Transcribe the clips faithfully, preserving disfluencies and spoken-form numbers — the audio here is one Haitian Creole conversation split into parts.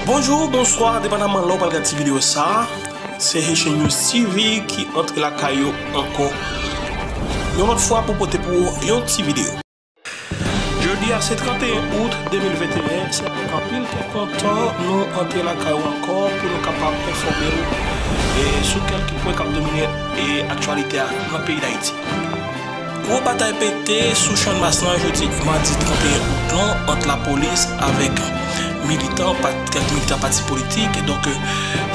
Bonjou, bonswa, depandaman lè w pral gad ti videyo sa a. Se Haitian News T V ki antre lakay ou ankò yon lòt fwa pou pote pou ou yon ti videyo. Jodi a se trannteyen out de mil venteyen, se avèk anpil kè kontan nou antre lakay ou ankò pou nou kapab enfòme w, e, sou kèlke pwen k ap domine, e, aktyalite a nan peyi Dayiti. Gwo batay pete sou Channmas lan jodi madi trannteyen out lan ant lapolis avèk militan, pa-, kèk militan pati politik. Donk, e,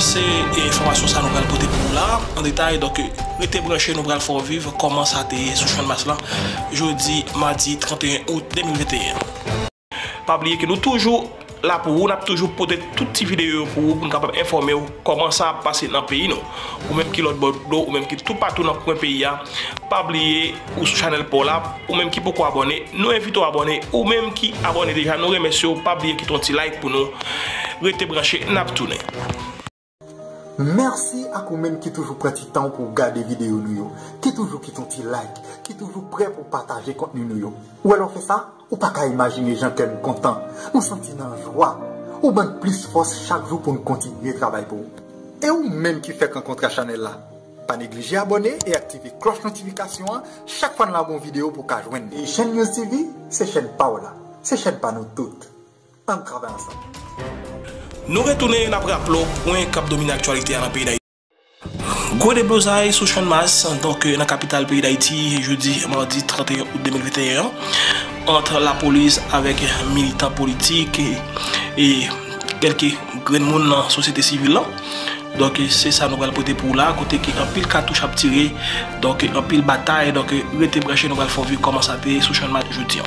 se, e, enfòmasyon sa nou pral pote pou ou la an detay. Donk, e, rete branche, nou pral fè w viv kòman sa te ye sou Channmas lan jodi madi trannteyen out de mil venteyen. Pa bliye ke nou toujou la pou ou, n ap toujou pote tout ti videyo yo pou ou, pou n kapab enfòme w kòman sa ap pase nan peyi nou. Ou menm ki lòt bò dlo, ou menm ki toupatou nan kwen peyi a, pa bliye ou sou chanèl pa w la, ou menm ki poko abòne, nou envite w abòne, ou menm ki abòne deja, nou remèsye w, pa bliye kite yon ti like pou nou, rete branche, n ap tounen. Mèsi ak ou menm ki toujou pran ti tan w pou w gade videyo nou yo, ki toujou kite yon ti like, ki toujou prè pou w pataje kontni nou yo. Ou wè lè w fè sa, ou pa ka imajine jan kè n kontan, nou santi n an jwa. Ou ban n plis fòs chak jou pou n kontinye travay pou ou. E ou menm ki fèk rankontre ak chanèl la, pa neglije abòne e aktive klòch notifikasyon an chak fwa n lage yon videyo pou w ka jwenn li. E Chèn News T V, se chèn pa w la, se chèn pa nou tout. Ann travay ansanm. Nou retounen, n ap raple w pwen k ap domine aktyalite a nan peyi Dayiti. Gwo deblozay sou Channmas, donk, nan kapital peyi Dayiti, jodi madi trannteyen out de mil venteyen an, ant lapolis avèk militan politik e, e kèlke grenn moun nan sosyete sivil lan. Donk, se sa nou pral pote pou ou la, kote ke anpil katouch ap tire, donk, anpil batay, donk, rete branche, nou pral fè w viv kòman sa te ye sou Channmas jodi an.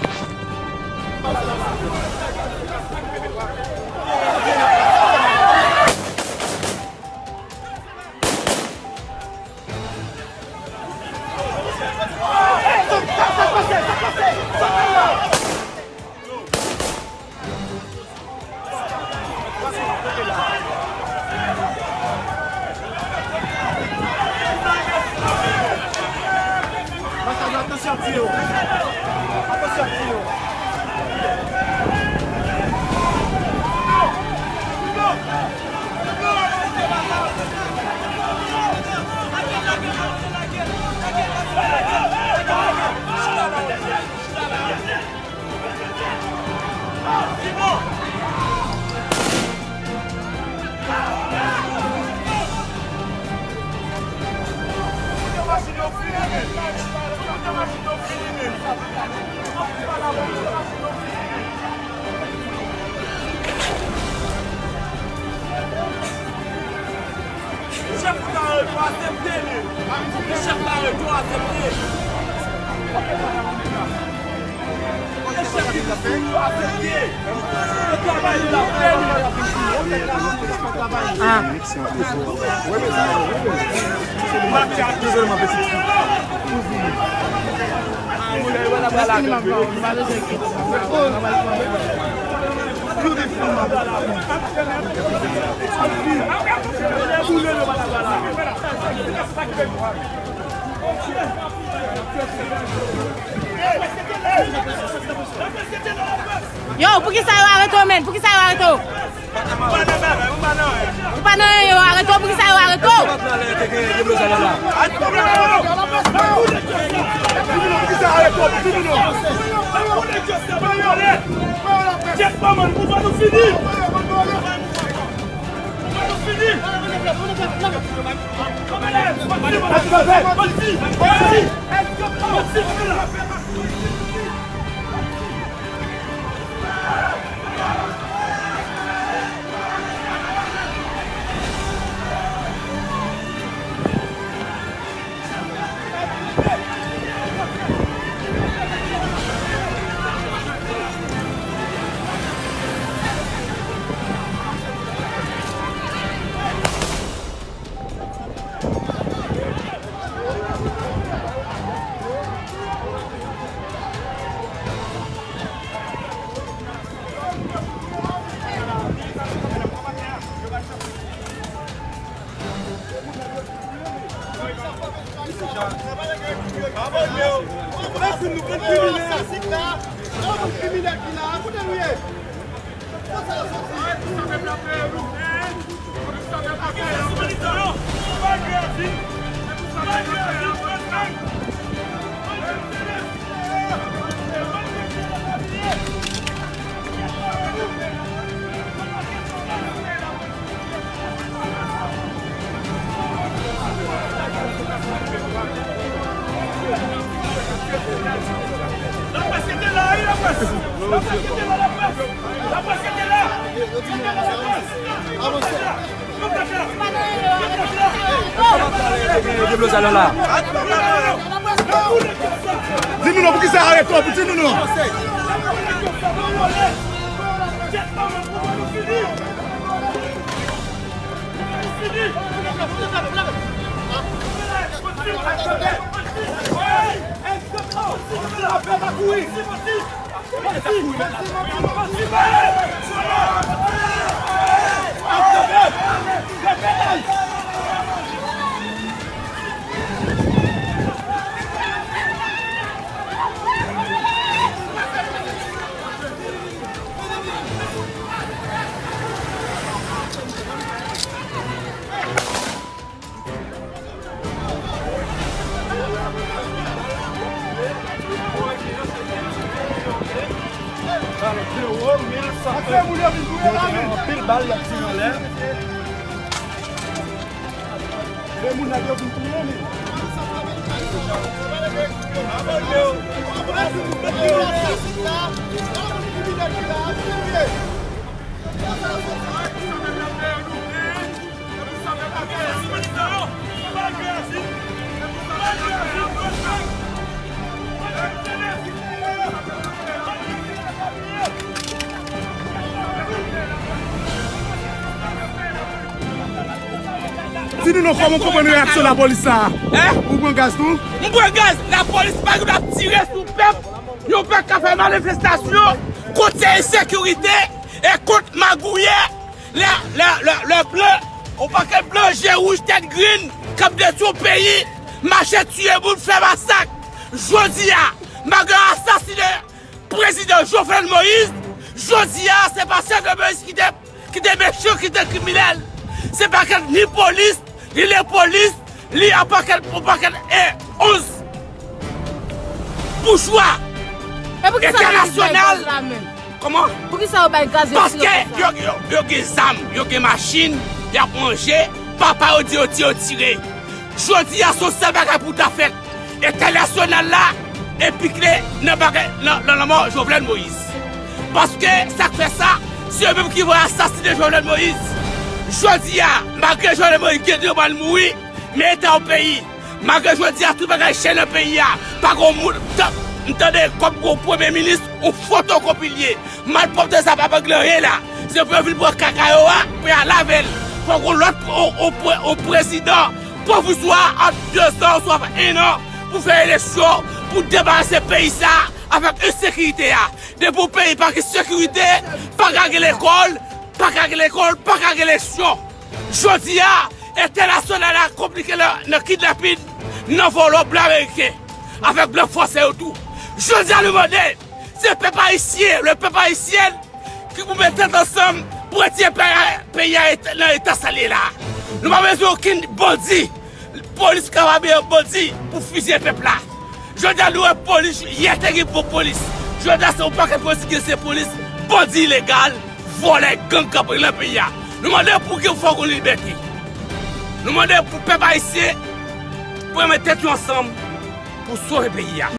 Chèf ou ta reto aksepte li. Chèf la reto aksepte. Chèf ki pou aksepte. Travay la fè li. Ah. Yo, poukisa yo arete w, menn? Poukisa yo arete w? Ou pa nan anyen, yo arete w, poukisa yo arete w? Di nou non, poukisa arete w? Di nou non. Anpil bal y ap tire anlè. Di nou non, kòman w konprann reyaksyon lapolis sa a? Hein? Ou pran gaz tou? M pran gaz, lapolis pa gen dwa ap tire sou pèp. Yo pa ka fè manifestasyon kont ensekirite e kont magouyè. Lè, lè, lè, lè blan, yon pakèt blan, je wouj, tèt grenn, k ap detwi yon peyi, mache tiye moun, fè masak. Jodi a, malgre yo asasinen prezidan Jovenel Moïse, jodi a, se pa Jovenel Moïse ki te ki te mechan, ki te kriminèl. Se pakèt ni polis, ni lepolis, ni yon pakèt, yon pakèt, e, onz boujwa entènasyonal. Kòman? Paske yo, yo, yo gen zam, yo gen machin, y ap manje, papa yo di yo, di yo tire. Jodi a, se yon sèl bagay pou ta fèt. Entènasyonal la enplike nan bagay, nan, nan lanmò Jovenel Moïse. Paske sa k fè sa, se yo menm ki voye asasinen Jovenel Moïse. Jodi a, malgre Jovenel Moïse gen dwa pral mouri, men eta yon peyi, malgre jodi a tout bagay chè nan peyi a, pa gen moun, m tande kòm gwo premye minis, yon fotokopi l ye. Malpwòpte sa pa regle anyen la. Se pou yo vin pran kaka yo a, pou y al lave l. Fòk yon lòt, yon, yon pre-, yon prezidan pwovizwa ant de zan oswa en an pou fè eleksyon, pou debarase peyi sa a avèk ensekirite a. Depi yon peyi pa gen sekirite, pa ka gen lekòl, pa ka gen lekòl, pa ka gen eleksyon. Jodi a, entènasyonal la konplike nan, nan kidnapin, nan vòlò blan ameriken, avèk blan fransè yo tou. Jodi a, nou mande, se pèp ayisyen, le pèp ayisyen ki pou met tèt ansanm pou retire peyi a, peyi a et-, nan eta sa l ye la. Nou pa bezwen okenn bandi. Polis kapab yon bandi pou fizye pèp la. Jodi a, nou wè polis, yè te gen bon polis. Jodi a, se yon pakèt polis ki se polis, bandi ilegal, vòlè, gang k ap nan peyi a. Nou mande pou gen fòk yon libète. Nou mande pou pèp ayisyen pou yo met tèt yo ansanm pou sove peyi a.